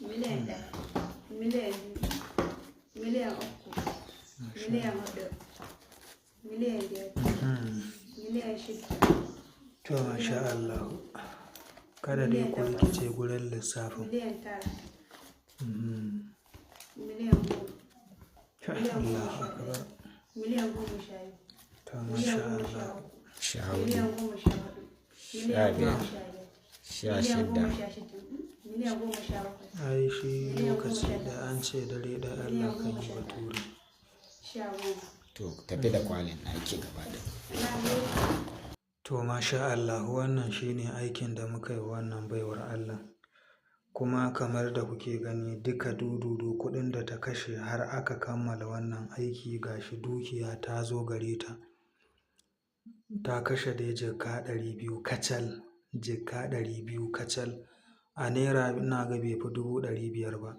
Miliyan 1, miliyan 2, miliyan 3, miliyan 4, miliyan 5, miliyan 6. To, masha Allah. Kada dai ku rikice gurin lissafin. Miliyan 9, miliyan 10, Allahu akbar. miliyan 12, To, masha miliyan goma sha Allah. uku, 14, miliyan 14, sha miliyan biyar, 15, sha miliyan shidda, 16, miliyan 17, Ai shi miliyan goma lokaci sha da an ce dare da Allah kan yi bature. 10. To, tafi da kwalin naki gaba da. Na gode. To, masha Allah, wannan shine aikin da muka yi wa wannan baiwar Allah. Kuma kamar da kuke gani, duka dududu kuɗin da ta kashe har aka kammala wannan aiki, gashi dukiya ta zo gare ta. Ta kashe dai jikka 200 kacal, jikka 200 kacal. A naira ina ga bai fi 500,000 ba.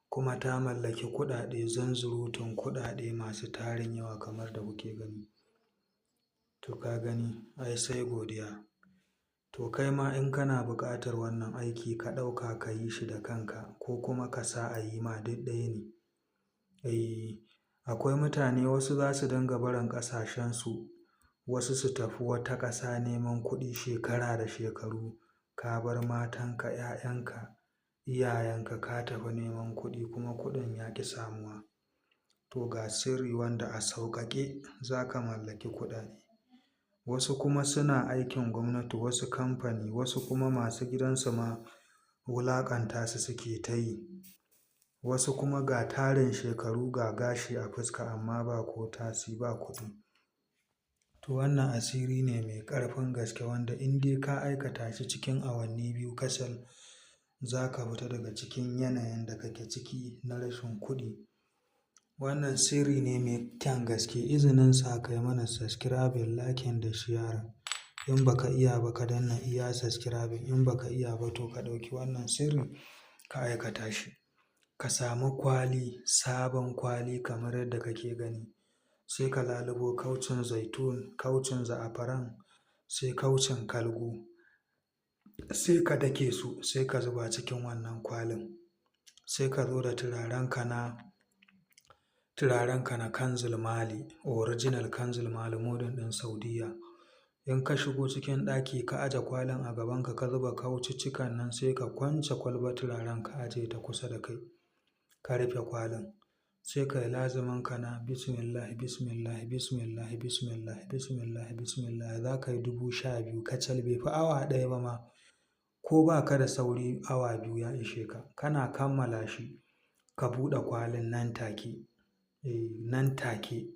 Kuma ta mallaki kuɗaɗe, zunzurutun kuɗaɗe masu tarin yawa kamar da kuke gani. To, ka gani ai sai godiya. To, kai ma in kana buƙatar wannan aiki, ka ɗauka ka yi shi da kanka ko kuma ka sa a yi ma, duk ɗaya ne. Eh, akwai mutane wasu za su dinga barin ƙasashensu, wasu su tafi wata ƙasa neman kuɗi shekara da shekaru. Ka bar matanka, 'ya'yanka, iyayenka, ka tafi neman kuɗi kuma kuɗin ya ƙi samuwa. To, ga sirri wanda a sauƙaƙe za ka mallaki kuɗaɗe. Wasu kuma suna aikin gwamnati, wasu kamfani, wasu kuma masu gidansu ma wulaƙanta su suke ta yi. Wasu kuma ga tarin shekaru, ga gashi a fuska, amma ba ko tasi, ba kuɗi. To, wannan asiri ne mai ƙarfin gaske wanda in dai ka aikata shi cikin awanni 2 kacal, za ka fita daga cikin yanayin da kake ciki na rashin kuɗi. Wannan sirri ne mai kyan gaske. Izinin sa kai mana subscribing, liking da sharing. In baka iya ba, ka danna iya subscribing. In baka iya ba, to ka ɗauki wannan sirri ka aikata shi. Ka samu kwali, sabon kwali kamar yadda kake gani. Sai ka lalubo kaucin zaitun, kaucin za'afaran, sai kaucin kalgo. Sai ka dake su, sai ka zuba cikin wannan kwalin. Sai ka zo da turarenka na Kanzul Mali, original Kanzul Mali, modern ɗin Saudiyya. In ka shigo cikin ɗaki, ka aje kwalin a gabanka, ka zuba kauciccikan nan, sai ka kwance kwalbar turaren ka aje ta kusa da kai. Ka rufe kwalin. Sai ka yi lazumin ka na bismillah, bismillah, bismillah, bismillah, bismillah, bismillah. Za ka yi 12,000 kacal, bai fi awa 1 ba ma. Ko ba ka da sauri, awa 2 ya ishe ka. Kana kammala shi, ka buɗe kwalin nan take. Eh, nan take.